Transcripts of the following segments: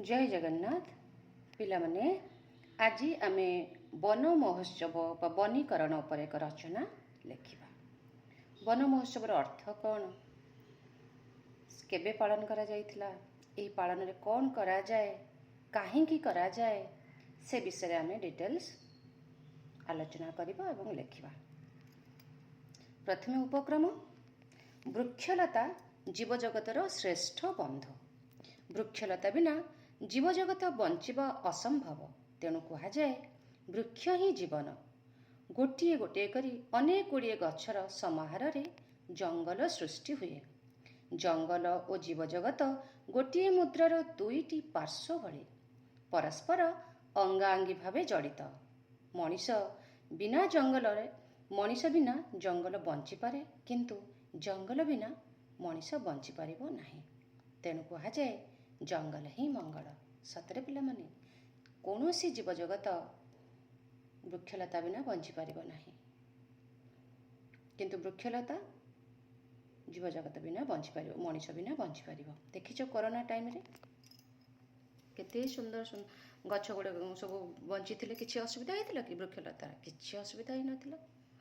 ଜୟ ଜଗନ୍ନାଥ ପିଲାମାନେ। ଆଜି ଆମେ ବନ ମହୋତ୍ସବ ବା ବନୀକରଣ ଉପରେ ଏକ ରଚନା ଲେଖିବା। ବନ ମହୋତ୍ସବର ଅର୍ଥ କ'ଣ? କେବେ ପାଳନ କରାଯାଇଥିଲା? ଏହି ପାଳନରେ କ'ଣ କରାଯାଏ? କାହିଁକି କରାଯାଏ? ସେ ବିଷୟରେ ଆମେ ଡିଟେଲ୍ସ ଆଲୋଚନା କରିବା ଏବଂ ଲେଖିବା। ପ୍ରଥମେ ଉପକ୍ରମ। ବୃକ୍ଷଲତା ଜୀବଜଗତର ଶ୍ରେଷ୍ଠ ବନ୍ଧୁ। ବୃକ୍ଷଲତା ବିନା ଜୀବଜଗତ ବଞ୍ଚିବା ଅସମ୍ଭବ। ତେଣୁ କୁହାଯାଏ, ବୃକ୍ଷ ହିଁ ଜୀବନ। ଗୋଟିଏ ଗୋଟିଏ କରି ଅନେକ ଗୁଡ଼ିଏ ଗଛର ସମାହାରରେ ଜଙ୍ଗଲ ସୃଷ୍ଟି ହୁଏ। ଜଙ୍ଗଲ ଓ ଜୀବଜଗତ ଗୋଟିଏ ମୁଦ୍ରାର ଦୁଇଟି ପାର୍ଶ୍ୱ ଭଳି ପରସ୍ପର ଅଙ୍ଗାଅଙ୍ଗୀ ଭାବେ ଜଡ଼ିତ। ମଣିଷ ବିନା ଜଙ୍ଗଲ ବଞ୍ଚିପାରେ, କିନ୍ତୁ ଜଙ୍ଗଲ ବିନା ମଣିଷ ବଞ୍ଚିପାରିବ ନାହିଁ। ତେଣୁ କୁହାଯାଏ, ଜଙ୍ଗଲ ହିଁ ମଙ୍ଗଳ। ସତରେ ପିଲାମାନେ, କୌଣସି ଜୀବଜଗତ ବୃକ୍ଷଲତା ବିନା ବଞ୍ଚିପାରିବ ନାହିଁ, କିନ୍ତୁ ବୃକ୍ଷଲତା ଜୀବଜଗତ ବିନା ବଞ୍ଚିପାରିବ, ମଣିଷ ବିନା ବଞ୍ଚିପାରିବ। ଦେଖିଛ, କରୋନା ଟାଇମ୍ରେ କେତେ ସୁନ୍ଦର ଗଛ ଗୁଡ଼ିକ ସବୁ ବଞ୍ଚିଥିଲେ। କିଛି ଅସୁବିଧା ହେଇଥିଲା କି ବୃକ୍ଷଲତାର? କିଛି ଅସୁବିଧା ହେଇନଥିଲା,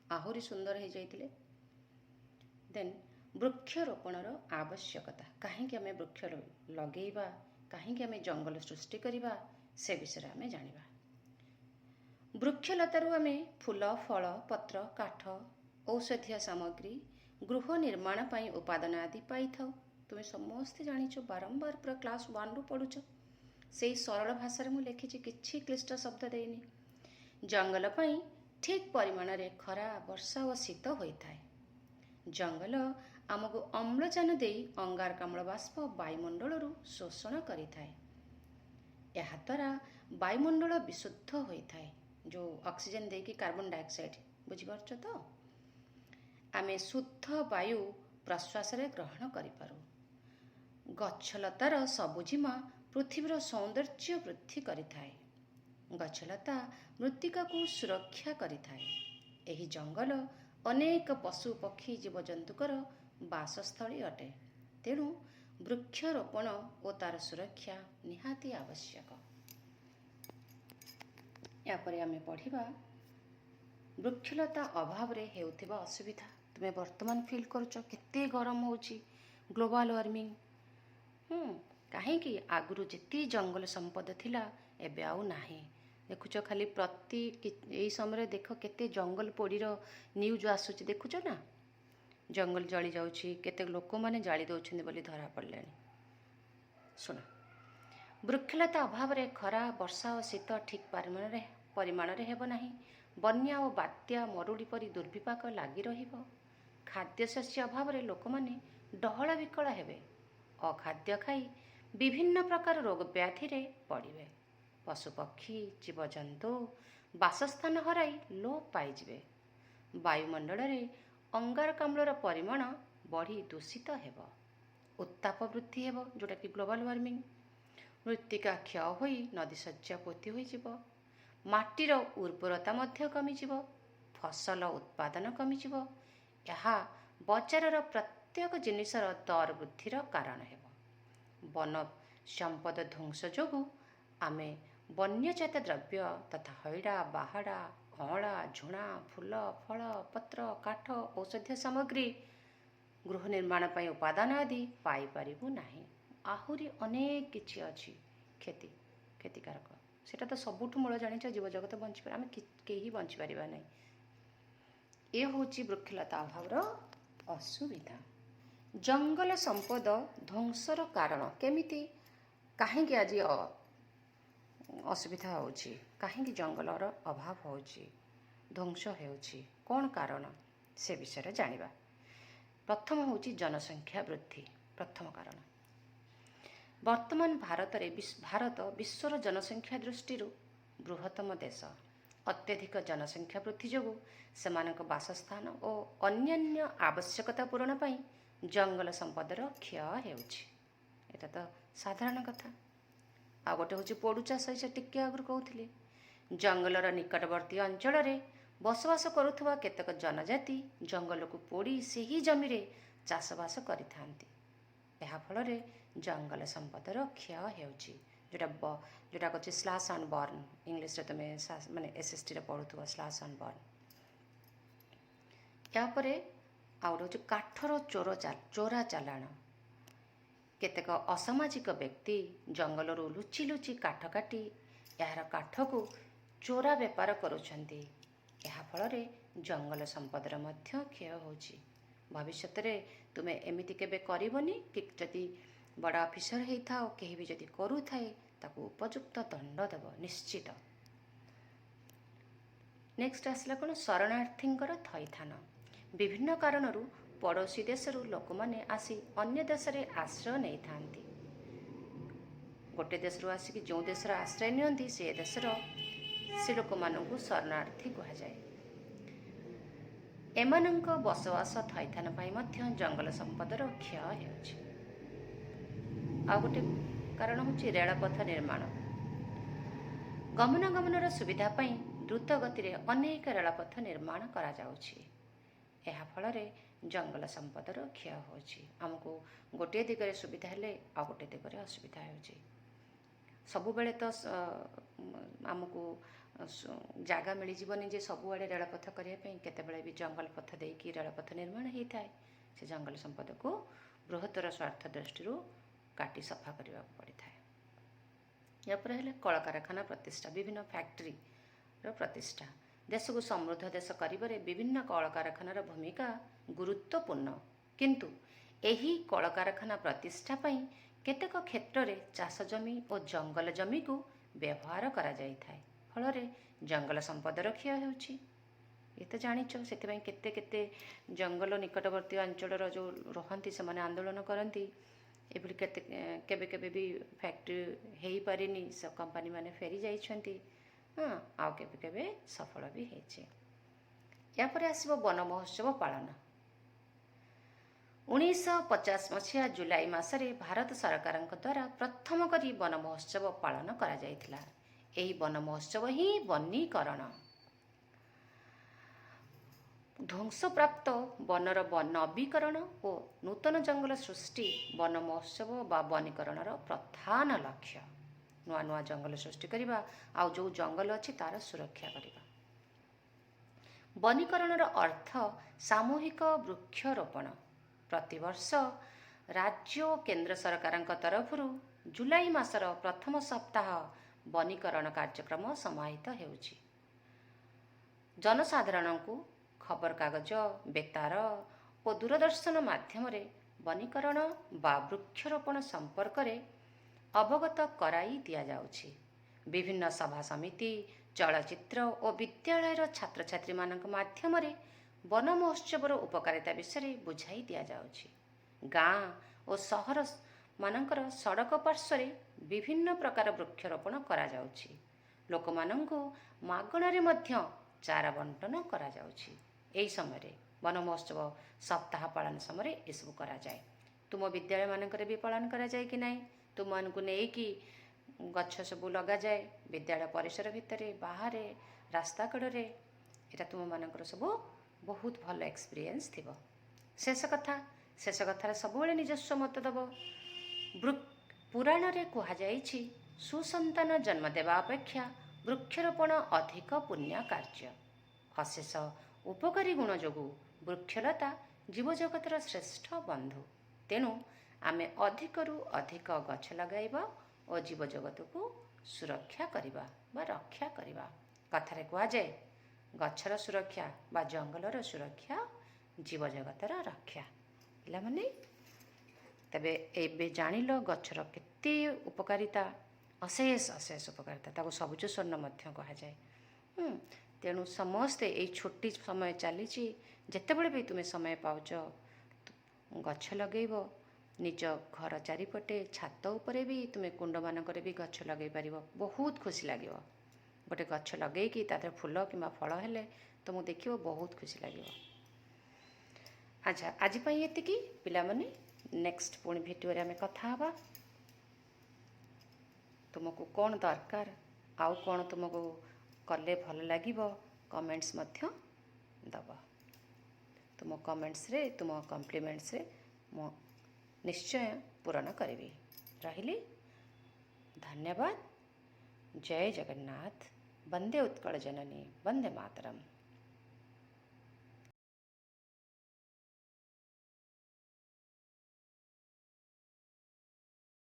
ଆହୁରି ସୁନ୍ଦର ହେଇଯାଇଥିଲେ। ଦେନ୍ ବୃକ୍ଷରୋପଣର ଆବଶ୍ୟକତା। କାହିଁକି ଆମେ ବୃକ୍ଷ ଲଗେଇବା, କାହିଁକି ଆମେ ଜଙ୍ଗଲ ସୃଷ୍ଟି କରିବା, ସେ ବିଷୟରେ ଆମେ ଜାଣିବା। ବୃକ୍ଷଲତାରୁ ଆମେ ଫୁଲ, ଫଳ, ପତ୍ର, କାଠ, ଔଷଧୀୟ ସାମଗ୍ରୀ, ଗୃହ ନିର୍ମାଣ ପାଇଁ ଉପାଦାନ ଆଦି ପାଇଥାଉ। ତୁମେ ସମସ୍ତେ ଜାଣିଛ, ବାରମ୍ବାର ପୁରା କ୍ଲାସ୍ 1ରୁ ପଢ଼ୁଛ। ସେଇ ସରଳ ଭାଷାରେ ମୁଁ ଲେଖିଛି, କିଛି କ୍ଲିଷ୍ଟ ଶବ୍ଦ ଦେଇନି। ଜଙ୍ଗଲ ପାଇଁ ଠିକ୍ ପରିମାଣରେ ଖରା, ବର୍ଷା ଓ ଶୀତ ହୋଇଥାଏ। ଜଙ୍ଗଲ ଆମକୁ ଅମ୍ଳଜାନ ଦେଇ ଅଙ୍ଗାରକାମ୍ଳ ବାଷ୍ପ ବାୟୁମଣ୍ଡଳରୁ ଶୋଷଣ କରିଥାଏ। ଏହାଦ୍ୱାରା ବାୟୁମଣ୍ଡଳ ବିଶୁଦ୍ଧ ହୋଇଥାଏ। ଯେଉଁ ଅକ୍ସିଜେନ୍ ଦେଇକି କାର୍ବନ ଡାଇଅକ୍ସାଇଡ୍, ବୁଝିପାରୁଛ ତ? ଆମେ ଶୁଦ୍ଧ ବାୟୁ ପ୍ରଶ୍ୱାସରେ ଗ୍ରହଣ କରିପାରୁ। ଗଛଲତାର ସବୁଜିମା ପୃଥିବୀର ସୌନ୍ଦର୍ଯ୍ୟ ବୃଦ୍ଧି କରିଥାଏ। ଗଛଲତା ମୃତ୍ତିକାକୁ ସୁରକ୍ଷା କରିଥାଏ। ଏହି ଜଙ୍ଗଲ ଅନେକ ପଶୁ, ପକ୍ଷୀ, ଜୀବଜନ୍ତୁଙ୍କର ବାସସ୍ଥଳୀ ଅଟେ। ତେଣୁ ବୃକ୍ଷରୋପଣ ଓ ତାର ସୁରକ୍ଷା ନିହାତି ଆବଶ୍ୟକ। ଏହାପରେ ଆମେ ପଢ଼ିବା ବୃକ୍ଷଲତା ଅଭାବରେ ହେଉଥିବା ଅସୁବିଧା। ତୁମେ ବର୍ତ୍ତମାନ ଫିଲ୍ କରୁଛ, କେତେ ଗରମ ହେଉଛି, ଗ୍ଲୋବାଲ୍ ୱାର୍ମିଂ। କାହିଁକି? ଆଗରୁ ଯେତିକି ଜଙ୍ଗଲ ସମ୍ପଦ ଥିଲା, ଏବେ ଆଉ ନାହିଁ। ଦେଖୁଛ, ଖାଲି ପ୍ରତି ଏଇ ସମୟରେ ଦେଖ, କେତେ ଜଙ୍ଗଲ ପୋଡ଼ିର ନ୍ୟୁଜ୍ ଆସୁଛି, ଦେଖୁଛ ନା? ଜଙ୍ଗଲ ଜଳି ଯାଉଛି, କେତେ ଲୋକମାନେ ଜାଳି ଦେଉଛନ୍ତି ବୋଲି ଧରା ପଡ଼ିଲେଣି। ଶୁଣ, ବୃକ୍ଷଲତା ଅଭାବରେ ଖରା, ବର୍ଷା ଓ ଶୀତ ଠିକ୍ ପରିମାଣରେ ହେବ ନାହିଁ। ବନ୍ୟା ଓ ବାତ୍ୟା, ମରୁଡ଼ି ପରି ଦୁର୍ବିପାକ ଲାଗି ରହିବ। ଖାଦ୍ୟଶସ୍ୟ ଅଭାବରେ ଲୋକମାନେ ଡହଳ ବିକଳ ହେବେ। ଅଖାଦ୍ୟ ଖାଇ ବିଭିନ୍ନ ପ୍ରକାର ରୋଗ ବ୍ୟାଧିରେ ପଡ଼ିବେ। ପଶୁପକ୍ଷୀ, ଜୀବଜନ୍ତୁ ବାସସ୍ଥାନ ହରାଇ ଲୋପ ପାଇଯିବେ। ବାୟୁମଣ୍ଡଳରେ ଅଙ୍ଗାରକାମ୍ଳର ପରିମାଣ ବଢ଼ି ଦୂଷିତ ହେବ। ଉତ୍ତାପ ବୃଦ୍ଧି ହେବ, ଯେଉଁଟାକି ଗ୍ଲୋବାଲ୍ ୱାର୍ମିଂ। ମୃତ୍ତିକା କ୍ଷୟ ହୋଇ ନଦୀ ଶଯ୍ୟା ପୋତି ହୋଇଯିବ। ମାଟିର ଉର୍ବରତା ମଧ୍ୟ କମିଯିବ। ଫସଲ ଉତ୍ପାଦନ କମିଯିବ। ଏହା ବଜାରର ପ୍ରତ୍ୟେକ ଜିନିଷର ଦର ବୃଦ୍ଧିର କାରଣ ହେବ। ବନ ସମ୍ପଦ ଧ୍ୱଂସ ଯୋଗୁଁ ଆମେ ବନ୍ୟଜାତ ଦ୍ରବ୍ୟ ତଥା ହଇଡ଼ା, ବାହାଡ଼ା, ଅଁଳା, ଝୁଣା, ଫୁଲ, ଫଳ, ପତ୍ର, କାଠ, ଔଷଧୀୟ ସାମଗ୍ରୀ, ଗୃହ ନିର୍ମାଣ ପାଇଁ ଉପାଦାନ ଆଦି ପାଇପାରିବୁ ନାହିଁ। ଆହୁରି ଅନେକ କିଛି ଅଛି କ୍ଷତିକାରକ। ସେଇଟା ତ ସବୁଠୁ ମୂଳ, ଜାଣିଛ, ଜୀବଜଗତ ବଞ୍ଚିପାରେ, ଆମେ କେହି ବଞ୍ଚିପାରିବା ନାହିଁ। ଏ ହେଉଛି ବୃକ୍ଷଲତା ଅଭାବର ଅସୁବିଧା। ଜଙ୍ଗଲ ସମ୍ପଦ ଧ୍ୱଂସର କାରଣ କେମିତି, କାହିଁକି ଆଜି ଅସୁବିଧା ହେଉଛି, କାହିଁକି ଜଙ୍ଗଲର ଅଭାବ ହେଉଛି, ଧ୍ୱଂସ ହେଉଛି, କ'ଣ କାରଣ, ସେ ବିଷୟରେ ଜାଣିବା। ପ୍ରଥମ ହେଉଛି ଜନସଂଖ୍ୟା ବୃଦ୍ଧି। ପ୍ରଥମ କାରଣ, ବର୍ତ୍ତମାନ ଭାରତ ବିଶ୍ୱର ଜନସଂଖ୍ୟା ଦୃଷ୍ଟିରୁ ବୃହତ୍ତମ ଦେଶ। ଅତ୍ୟଧିକ ଜନସଂଖ୍ୟା ବୃଦ୍ଧି ଯୋଗୁଁ ସେମାନଙ୍କ ବାସସ୍ଥାନ ଓ ଅନ୍ୟାନ୍ୟ ଆବଶ୍ୟକତା ପୂରଣ ପାଇଁ ଜଙ୍ଗଲ ସମ୍ପଦର କ୍ଷୟ ହେଉଛି। ଏଇଟା ତ ସାଧାରଣ କଥା। ଆଉ ଗୋଟେ ହେଉଛି ପୋଡ଼ୁ ଚାଷ। ଏଇଟା ଟିକେ ଆଗରୁ କହୁଥିଲି। ଜଙ୍ଗଲର ନିକଟବର୍ତ୍ତୀ ଅଞ୍ଚଳରେ ବସବାସ କରୁଥିବା କେତେକ ଜନଜାତି ଜଙ୍ଗଲକୁ ପୋଡ଼ି ସେହି ଜମିରେ ଚାଷବାସ କରିଥାନ୍ତି। ଏହା ଫଳରେ ଜଙ୍ଗଲ ସମ୍ପଦର କ୍ଷୟ ହେଉଛି। ଯେଉଁଟା ଅଛି ସ୍ଲାସ୍ ଆଣ୍ଡ ବର୍ନ, ଇଂଲିଶରେ ତୁମେ ମାନେ ଏସ୍ଏସ୍ଟିରେ ପଢ଼ୁଥିବ ସ୍ଲାସ୍ ଆଣ୍ଡ ବର୍ନ। ଏହାପରେ ଆଉ ଗୋଟେ ହେଉଛି କାଠର ଚୋରା ଚାଲାଣ। କେତେକ ଅସାମାଜିକ ବ୍ୟକ୍ତି ଜଙ୍ଗଲରୁ ଲୁଚି ଲୁଚି କାଠ କାଟି ଏହାର କାଠକୁ ଚୋରା ବେପାର କରୁଛନ୍ତି। ଏହା ଫଳରେ ଜଙ୍ଗଲ ସମ୍ପଦର ମଧ୍ୟ କ୍ଷୟ ହେଉଛି। ଭବିଷ୍ୟତରେ ତୁମେ ଏମିତି କେବେ କରିବନି କି ଯଦି ବଡ଼ ଅଫିସର ହେଇଥାଅ, କେହି ବି ଯଦି କରୁଥାଏ, ତାକୁ ଉପଯୁକ୍ତ ଦଣ୍ଡ ଦେବ ନିଶ୍ଚିତ। ନେକ୍ସଟ ଆସିଲା କ'ଣ? ଶରଣାର୍ଥୀଙ୍କର ଥଇଥାନ। ବିଭିନ୍ନ କାରଣରୁ ପଡ଼ୋଶୀ ଦେଶରୁ ଲୋକମାନେ ଆସି ଅନ୍ୟ ଦେଶରେ ଆଶ୍ରୟ ନେଇଥାନ୍ତି। ଗୋଟେ ଦେଶରୁ ଆସିକି ଯେଉଁ ଦେଶର ଆଶ୍ରୟ ନିଅନ୍ତି, ସେ ଦେଶର ସେ ଲୋକମାନଙ୍କୁ ଶରଣାର୍ଥୀ କୁହାଯାଏ। ଏମାନଙ୍କ ବସବାସ, ଥଇଥାନ ପାଇଁ ମଧ୍ୟ ଜଙ୍ଗଲ ସମ୍ପଦର କ୍ଷୟ ହେଉଛି। ଆଉ ଗୋଟେ କାରଣ ହେଉଛି ରେଳପଥ ନିର୍ମାଣ। ଗମନାଗମନର ସୁବିଧା ପାଇଁ ଦ୍ରୁତ ଗତିରେ ଅନେକ ରେଳପଥ ନିର୍ମାଣ କରାଯାଉଛି। ଏହା ଫଳରେ ଜଙ୍ଗଲ ସମ୍ପଦର କ୍ଷୟ ହେଉଛି। ଆମକୁ ଗୋଟିଏ ଦିଗରେ ସୁବିଧା ହେଲେ ଆଉ ଗୋଟିଏ ଦିଗରେ ଅସୁବିଧା ହେଉଛି। ସବୁବେଳେ ତ ଆମକୁ ଜାଗା ମିଳିଯିବନି ଯେ ସବୁଆଡ଼େ ରେଳପଥ କରିବା ପାଇଁ। କେତେବେଳେ ବି ଜଙ୍ଗଲ ପଥ ଦେଇକି ରେଳପଥ ନିର୍ମାଣ ହେଇଥାଏ। ସେ ଜଙ୍ଗଲ ସମ୍ପଦକୁ ବୃହତ୍ତର ସ୍ୱାର୍ଥ ଦୃଷ୍ଟିରୁ କାଟି ସଫା କରିବାକୁ ପଡ଼ିଥାଏ। ଏହାପରେ ହେଲେ କଳକାରଖାନା ପ୍ରତିଷ୍ଠା, ବିଭିନ୍ନ ଫ୍ୟାକ୍ଟ୍ରିର ପ୍ରତିଷ୍ଠା। ଦେଶକୁ ସମୃଦ୍ଧ ଦେଶ କରିବାରେ ବିଭିନ୍ନ କଳକାରଖାନାର ଭୂମିକା ଗୁରୁତ୍ୱପୂର୍ଣ୍ଣ। କିନ୍ତୁ ଏହି କଳକାରଖାନା ପ୍ରତିଷ୍ଠା ପାଇଁ କେତେକ କ୍ଷେତ୍ରରେ ଚାଷ ଜମି ଓ ଜଙ୍ଗଲ ଜମିକୁ ବ୍ୟବହାର କରାଯାଇଥାଏ। ଫଳରେ ଜଙ୍ଗଲ ସମ୍ପଦର କ୍ଷୟ ହେଉଛି। ଏ ତ ଜାଣିଛ, ସେଥିପାଇଁ କେତେ କେତେ ଜଙ୍ଗଲ ନିକଟବର୍ତ୍ତୀ ଅଞ୍ଚଳର ଯେଉଁ ରହନ୍ତି, ସେମାନେ ଆନ୍ଦୋଳନ କରନ୍ତି। ଏଭଳି କେତେ କେବେ କେବେ ବି ଫ୍ୟାକ୍ଟ୍ରି ହେଇପାରିନି, ସେ କମ୍ପାନୀ ମାନେ ଫେରି ଯାଇଛନ୍ତି। ହଁ, ଆଉ କେବେ କେବେ ସଫଳ ବି ହେଇଛି। ଏହାପରେ ଆସିବ ବନ ମହୋତ୍ସବ ପାଳନ। 1950 ମସିହା ଜୁଲାଇ ମାସରେ ଭାରତ ସରକାରଙ୍କ ଦ୍ୱାରା ପ୍ରଥମ କରି ବନ ମହୋତ୍ସବ ପାଳନ କରାଯାଇଥିଲା। ଏହି ବନ ମହୋତ୍ସବ ହିଁ ବନୀକରଣ। ଧ୍ୱଂସପ୍ରାପ୍ତ ବନର ନବୀକରଣ ଓ ନୂତନ ଜଙ୍ଗଲ ସୃଷ୍ଟି ବନ ମହୋତ୍ସବ ବା ବନୀକରଣର ପ୍ରଧାନ ଲକ୍ଷ୍ୟ। ନୂଆ ନୂଆ ଜଙ୍ଗଲ ସୃଷ୍ଟି କରିବା ଆଉ ଯେଉଁ ଜଙ୍ଗଲ ଅଛି ତାର ସୁରକ୍ଷା କରିବା। ବନୀକରଣର ଅର୍ଥ ସାମୂହିକ ବୃକ୍ଷରୋପଣ। ପ୍ରତିବର୍ଷ ରାଜ୍ୟ ଓ କେନ୍ଦ୍ର ସରକାରଙ୍କ ତରଫରୁ ଜୁଲାଇ ମାସର ପ୍ରଥମ ସପ୍ତାହ ବନୀକରଣ କାର୍ଯ୍ୟକ୍ରମ ସମାହିତ ହେଉଛି। ଜନସାଧାରଣଙ୍କୁ ଖବରକାଗଜ, ବେତାର ଓ ଦୂରଦର୍ଶନ ମାଧ୍ୟମରେ ବନୀକରଣ ବା ବୃକ୍ଷରୋପଣ ସମ୍ପର୍କରେ ଅବଗତ କରାଇ ଦିଆଯାଉଛି। ବିଭିନ୍ନ ସଭା ସମିତି, ଚଳଚ୍ଚିତ୍ର ଓ ବିଦ୍ୟାଳୟର ଛାତ୍ରଛାତ୍ରୀମାନଙ୍କ ମାଧ୍ୟମରେ ବନ ମହୋତ୍ସବର ଉପକାରିତା ବିଷୟରେ ବୁଝାଇ ଦିଆଯାଉଛି। ଗାଁ ଓ ସହର ମାନଙ୍କର ସଡ଼କ ପାର୍ଶ୍ୱରେ ବିଭିନ୍ନ ପ୍ରକାର ବୃକ୍ଷରୋପଣ କରାଯାଉଛି। ଲୋକମାନଙ୍କୁ ମାଗଣାରେ ମଧ୍ୟ ଚାରା ବଣ୍ଟନ କରାଯାଉଛି। ଏହି ସମୟରେ, ବନ ମହୋତ୍ସବ ସପ୍ତାହ ପାଳନ ସମୟରେ ଏସବୁ କରାଯାଏ। ତୁମ ବିଦ୍ୟାଳୟମାନଙ୍କରେ ବି ପାଳନ କରାଯାଏ କି ନାହିଁ? ତୁମମାନଙ୍କୁ ନେଇକି ଗଛ ସବୁ ଲଗାଯାଏ ବିଦ୍ୟାଳୟ ପରିସର ଭିତରେ, ବାହାରେ, ରାସ୍ତା କଡ଼ରେ। ଏଇଟା ତୁମମାନଙ୍କର ସବୁ ବହୁତ ଭଲ ଏକ୍ସପିରିଏନ୍ସ ଥିବ। ଶେଷ କଥା, ଶେଷ କଥାରେ ସବୁବେଳେ ନିଜସ୍ୱ ମତ ଦେବ। ପୁରାଣରେ କୁହାଯାଇଛି, ସୁସନ୍ତାନ ଜନ୍ମ ଦେବା ଅପେକ୍ଷା ବୃକ୍ଷରୋପଣ ଅଧିକ ପୁଣ୍ୟ କାର୍ଯ୍ୟ। ଅଶେଷ ଉପକାରୀ ଗୁଣ ଯୋଗୁଁ ବୃକ୍ଷଲତା ଜୀବଜଗତର ଶ୍ରେଷ୍ଠ ବନ୍ଧୁ। ତେଣୁ ଆମେ ଅଧିକରୁ ଅଧିକ ଗଛ ଲଗାଇବା ଓ ଜୀବଜଗତକୁ ସୁରକ୍ଷା କରିବା ବା ରକ୍ଷା କରିବା। କଥାରେ କୁହାଯାଏ, ଗଛର ସୁରକ୍ଷା ବା ଜଙ୍ଗଲର ସୁରକ୍ଷା ଜୀବଜଗତର ରକ୍ଷା। ପିଲାମାନେ, ତେବେ ଏବେ ଜାଣିଲ ଗଛର କେତେ ଉପକାରିତା, ଅଶେଷ ଅଶେଷ ଉପକାରିତା। ତାକୁ ସବୁଜ ସ୍ୱର୍ଣ୍ଣ ମଧ୍ୟ କୁହାଯାଏ। ତେଣୁ ସମସ୍ତେ ଏଇ ଛୁଟି ସମୟ ଚାଲିଛି, ଯେତେବେଳେ ବି ତୁମେ ସମୟ ପାଉଛ, ଗଛ ଲଗେଇବ। ନିଜ ଘର ଚାରିପଟେ, ଛାତ ଉପରେ ବି ତୁମେ କୁଣ୍ଡମାନଙ୍କରେ ବି ଗଛ ଲଗେଇ ପାରିବ। ବହୁତ ଖୁସି ଲାଗିବ। ଗୋଟେ ଗଛ ଲଗେଇକି ତା ଦେହରେ ଫୁଲ କିମ୍ବା ଫଳ ହେଲେ ତୁମକୁ ଦେଖିବ, ବହୁତ ଖୁସି ଲାଗିବ। ଆଚ୍ଛା, ଆଜି ପାଇଁ ଏତିକି ପିଲାମାନେ। ନେକ୍ସଟ ପୁଣି ଭିଡ଼ିଓରେ ଆମେ କଥା ହେବା। ତୁମକୁ କ'ଣ ଦରକାର, ଆଉ କ'ଣ ତୁମକୁ କଲେ ଭଲ ଲାଗିବ, କମେଣ୍ଟସ୍ ମଧ୍ୟ ଦେବ। ତୁମ କମେଣ୍ଟସରେ, ତୁମ କମ୍ପ୍ଲିମେଣ୍ଟସରେ ମୁଁ ନିଶ୍ଚୟ ପୂରଣ କରିବି। ରହିଲି, ଧନ୍ୟବାଦ। ଜୟ ଜଗନ୍ନାଥ। ବନ୍ଦେ ଉତ୍କଳ ଜନନୀ। ବନ୍ଦେ ମାତରମ୍।